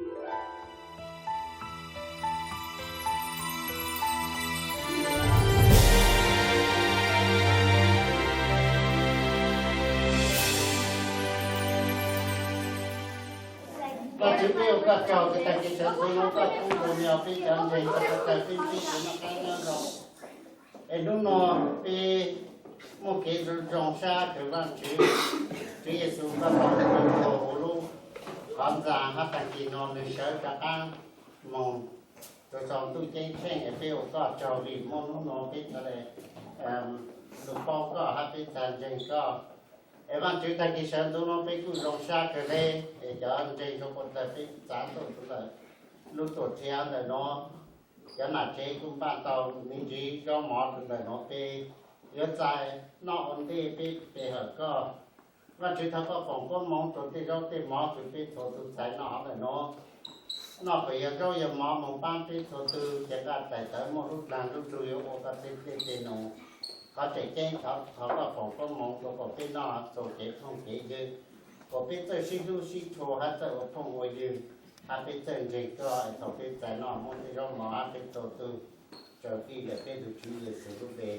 Koj tsis peb ua koj tsaug, koj tag kis sawv ntxov no koj tub tus niam peb cov ntseeg koj tau peb peb tsis noj qab nyob zoo. Es hnub no peb muaj kev zoo sab kws Vaajtswv, Tswv Yexus koj tau tuaj rau huv lub qhov ntxa hab tag kis no nwg sawv rov qab moog rua sau ntuj ceeb tsheej. Es peb ua koj tsaug vim muaj hnub no peb txhad le lug paub koj hab peb txhad ntseeg koj. Es Vaajtswv tag kis sawv ntxov no peb kuj zoo sab kawg le, es cov ntseeg rua puag tawg peb txav tuaj txug lawm lub tuam txhia ntawm no, cov nam tsev kuj npaj tau me ntsis zaub mov rua ntawm no, peb yuav txais noj ua ntej peb pe hawm koj. Vaajtswv thov koj foom koob moov rua tej zaub tej mov kws peb txhua tug txais noj hov ntawm no. Noj kom yog zaub yog mov moog paab peb txhua tug, ces nqaj tais tawv muaj lub dlaag lub ntsug yuav ua koj tej dej tej num. Qhov tseem ceeb thov koj foom koob moov rua kom peb noj txug kev phooj kev ywg, kom peb txawj sib hlub sib tshua hab txawj ua phooj ua ywg, hab peb txawj ntseeg koj. Es thaum peb txais noj muaj tej zaub mov hab peb txhua tug tsaws fij ntawm peb tug Tswv Yexus lub npe.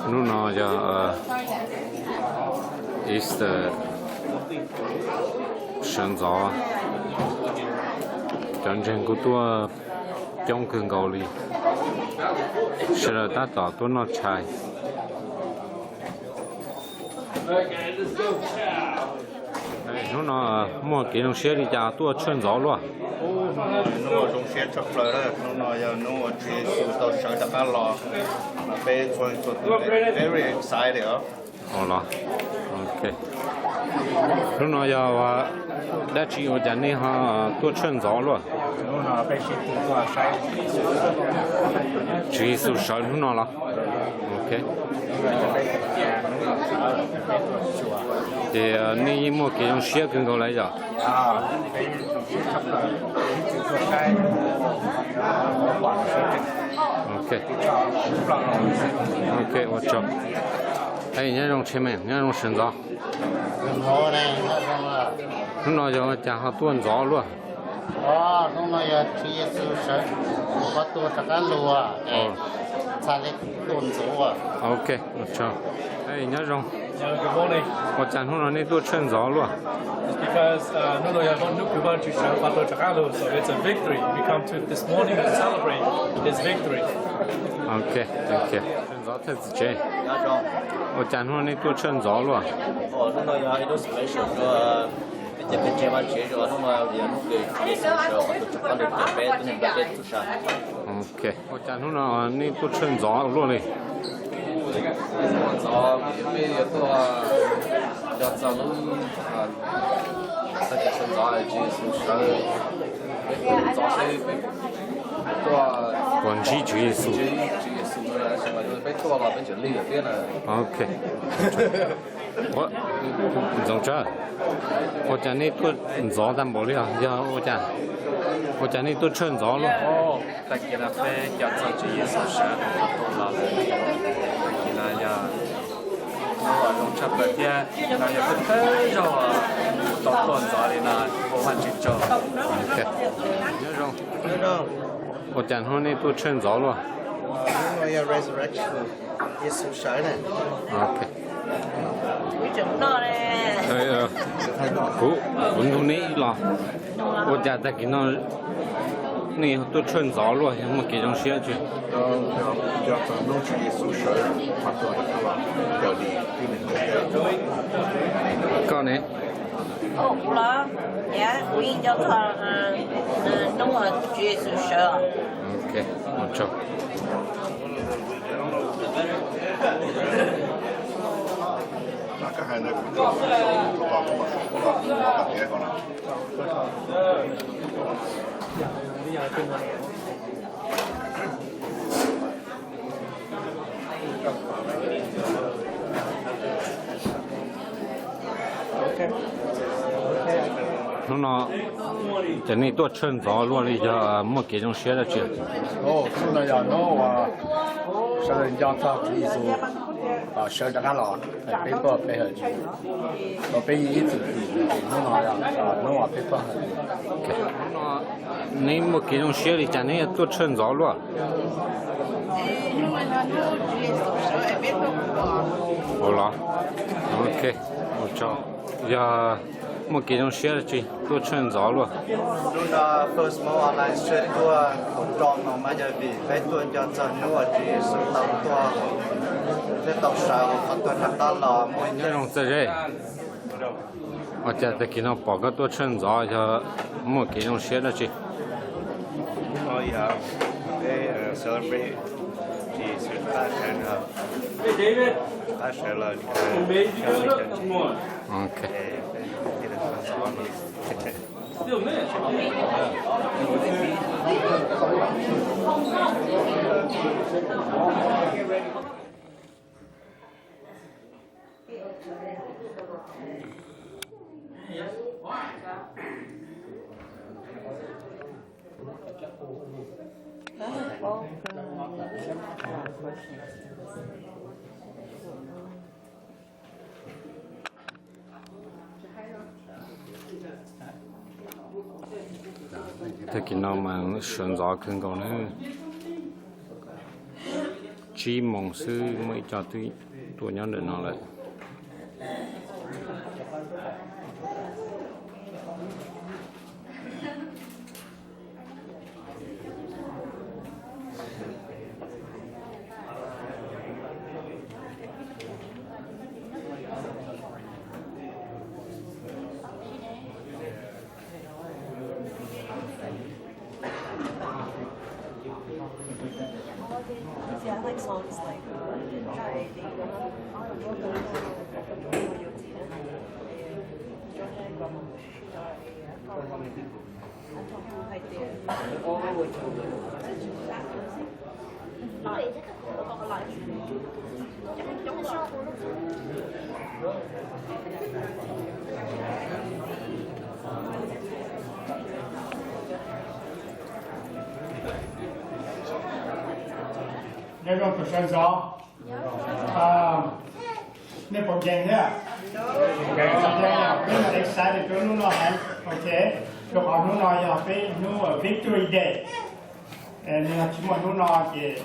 Hnub no yog Easter sawv ntxov, cov ntseeg kuj tuaj coob kawg nkaus li, sawv daws tab tom tuaj noj tshais. Hnub no muaj kev zoo siab li cas tuaj tshawj ntxov luaj? Hnub no zoo siab tshaj plaws, hnub no yog hnub uas Tswv Yexus tau sawv rov qab los, peb txhua txhua tus very excited os. Los, hnub no yog dab tsi ua cas nej ho tuaj tshawj ntxov luaj? Tswv Yexus sawv hnub no los? Ces nej yeej muaj kev zoo siab kawg nkaus lawm yom? Ua tsaug. Nyob zoo Tsheej Meej, nyob zoo sawv ntxov. Hnub no yog ua cas ho tuaj ntxov luaj? Hnub no yog Tswv Yexus sawv qhov tuag rov qab lug, txhad le tuaj ntxov. Ok, ua tsaug. Nyob zoo. Ua cas hnub no nej tuaj tshawj ntxov luaj? Hnub no yog hnub kws Vaajtswv sawv qhov tuag rov qab lug, so it's a victory. We come to this morning to celebrate his victory. Ok, thank you. Tshawj ntxov thawj txiv tsev. Ua cas hnub no nej tuaj tshawj ntxov luaj? Hnub no yog ib hnub special rua peb cov peb tsev Vaajtswv, hnub no yog hnub kws Tswv Yexus sawv qhov tuag rov qab lug, peb tuaj nrog peb txhua tus. Ok, ua cas hnub no nej tuaj tshawj ntxov luaj li? Tuaj ntxov, peb yuav tuaj nco txog lub, txog kev sawv ntxov Tswv Yexus sawv, peb tuaj ntxov seb peb tuaj puas ntsib Tswv Yexus. Peb tuaj los peb tseem lig lawm thiab na. Ok. Ntxoov Tsawv, ua cas nej tuaj ntxov tag npaum li os? Yog ua cas, ua cas nej tuaj tshawj ntxov luaj? Tag kis no peb nco txog Tswv Yexus sawv qhov tuag los, tag kis no yog hnub uas zoo tshaj plaws thiab, no yog thawj thawj zaug tau tuaj ntxov li no, ua Vaajtswv tsaug. Nyob zoo. Ua cas hnub nej tuaj tshawj ntxov luaj? Hnub no yog resurrection, Yexus sawv na. Kuv, kuv nug nej ib los, ua cas tag kis no nej tuaj tshawj ntxov luaj, yog muaj kev zoo siab tsi? Koj ne? Kuv los, kuv yeej nco txog hnub Tswv Yexus sawv. Ok, ua tsaug. Hnub no ces nej tuaj tshawj ntxov luaj li yog muaj kev zoo siab dab tsi? Hnub no yog hnub uas sawv daws nco txog Tswv Yexus sawv rov qab los, peb tuaj pe hawm Tswv, peb yeej ib txwm hwm Tswv, hnub no yog hnub uas peb tuaj hawm. Neb muaj kev zoo siab li cas neb tuaj tshawj ntxov luaj? Ua los, ok, ua tsaug. Yog muaj kev zoo siab dab tsi tuaj tshawj ntxov luaj? Hnub no First Hmong Online Church tuaj kaum rau moos mas yog vim peb tuaj nco txog hnub uas Tswv Yexus tau tuaj thiab tau sawv hauv qhov tuag rov qab los muaj ib nyob zoo txawj zeb. Ua cas tag kis no pom koj tuaj tshawj ntxov yog muaj kev zoo siab dab tsi? Hnub no yog peb celebrate Tswv Yexus qab sawv, qab sawv los. Ok. Tag kis no mas sawv ntxov kawg nkaus na. Tsib moos xwb muaj ib co twb tuaj nyob ntawm no lawm. Nyob zoo tus sawv ntxov. Nej puas nkees thiab? Peb excited rau hnub no heev, ok. Rau qhov hnub no yog peb hnub Victory Day. Nws yog tsis muaj hnub no ces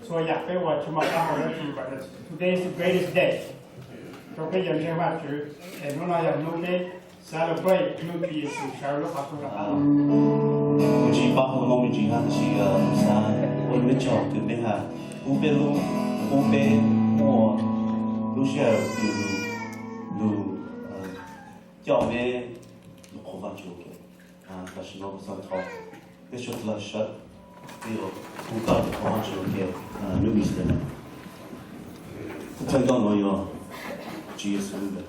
txhua yam peb ua tsis muaj qab hau dab tsi, but today is the greatest day rau peb yawg ntseeg Vajtswv. Es hnub no yog hnub peb celebrate hnub Tswv Yexus sawv lub qhov tuag rov qab los. Kuv tsis paub hais me ntsis hab tab sis xav ua ib tsaug kws peb has pub peb lub, pub peb muaj lub sij hawm lug, lug coj peb lug qhuas Vajtswv ua ke. Tam sim no kuv xav thov peb suav dlawg sawv, peb yuav hu koj lug qhuas Vajtswv ua ke hnub Easter no. Thawj coj no yog Tswv Yexus lub npe.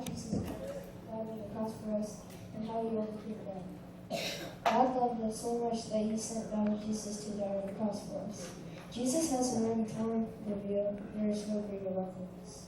Jesus died on the cross for us and how he overcame death. God loved us so much that he sent down Jesus to die on the cross for us. Jesus has already torn the veil. There is no greater love than this.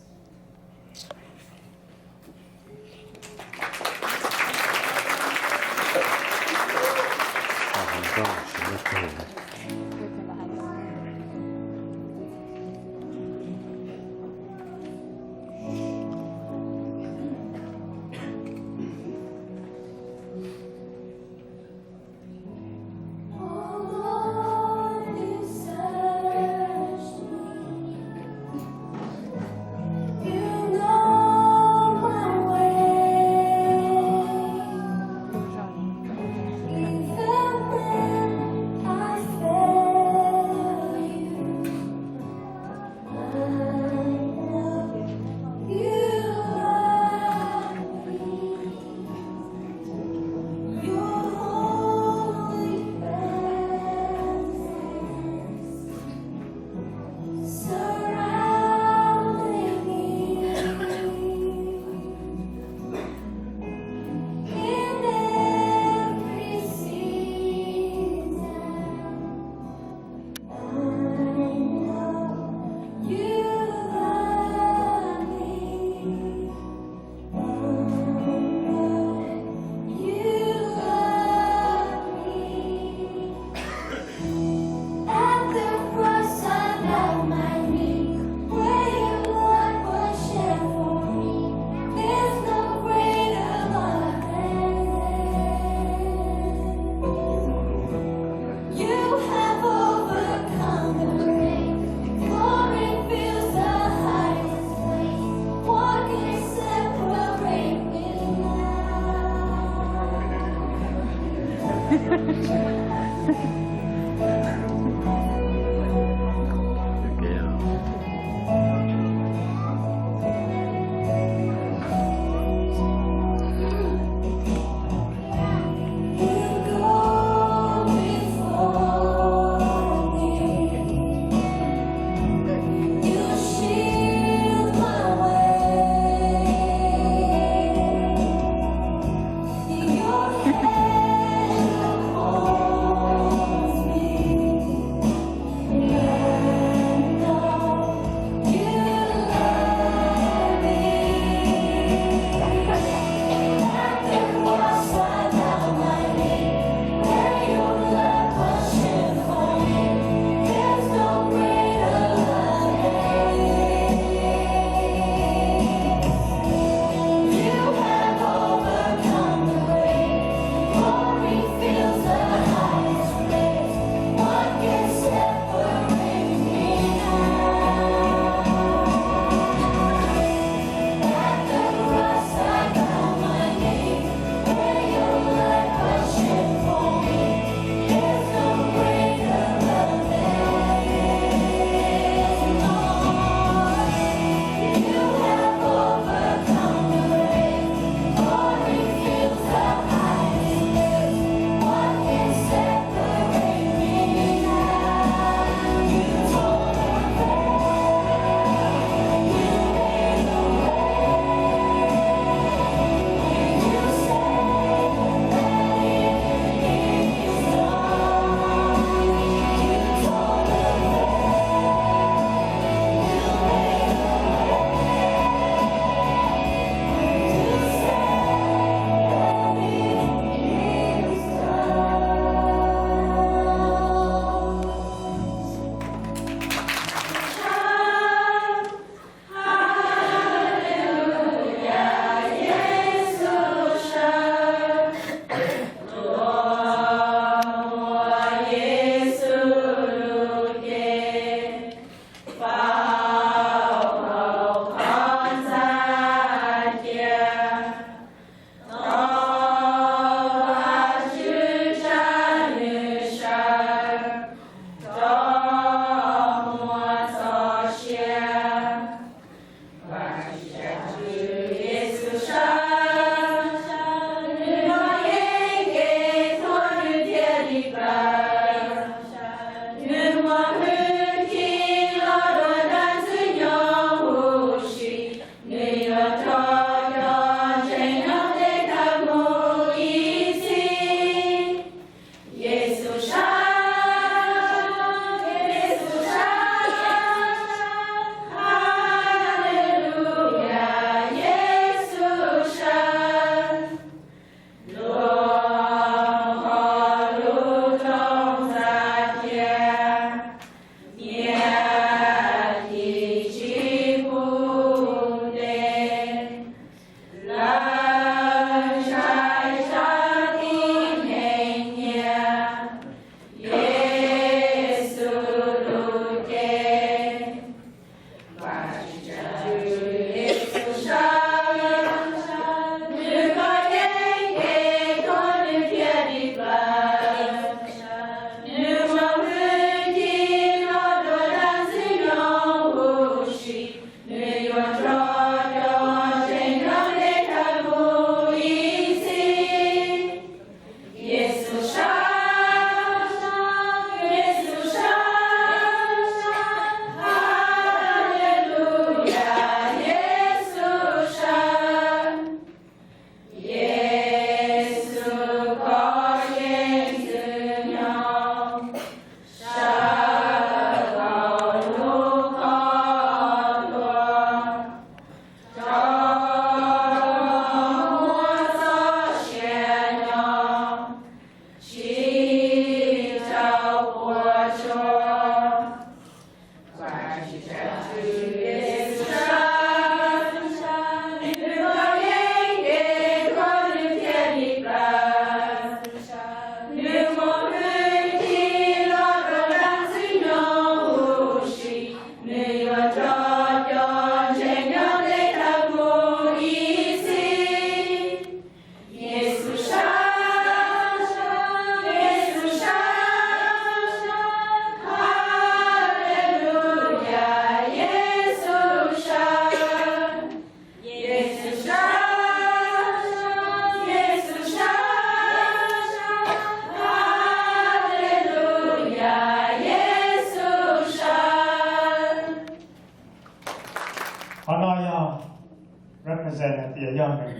yog nws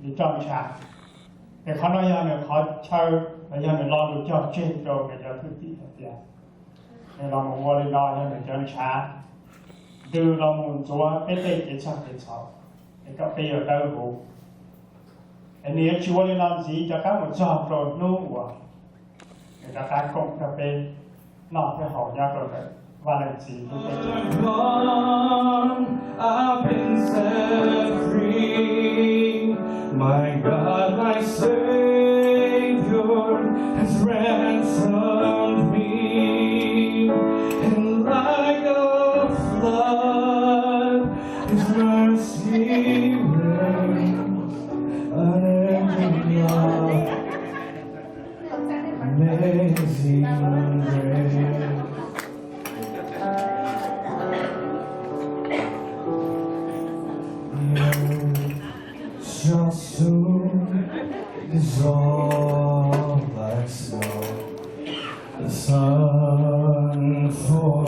li roj ntsha. Es qhov no yog nws qhov chaw, los yog nws lo lus cog tseg rau nws cov thwj tim hais tias nws los mus ua li no yog nws cov ntshav ntws los mus ntxuav peb tej kev txhog kev txhaum, es kom peb yuav dawb huv. Es nws yuav tsis ua li no ntxiv, rov qab mus txog rau hnub uas nws rov qab koom rau peb noj peb haus nyob rau ntawm Vaj Leej Txiv lub teb chaws. I've been set free. My God, my Savior has ransomed me. And like a flood, His mercy reigns unending love. Amazing grace. Your soul dissolved like snow. The sun for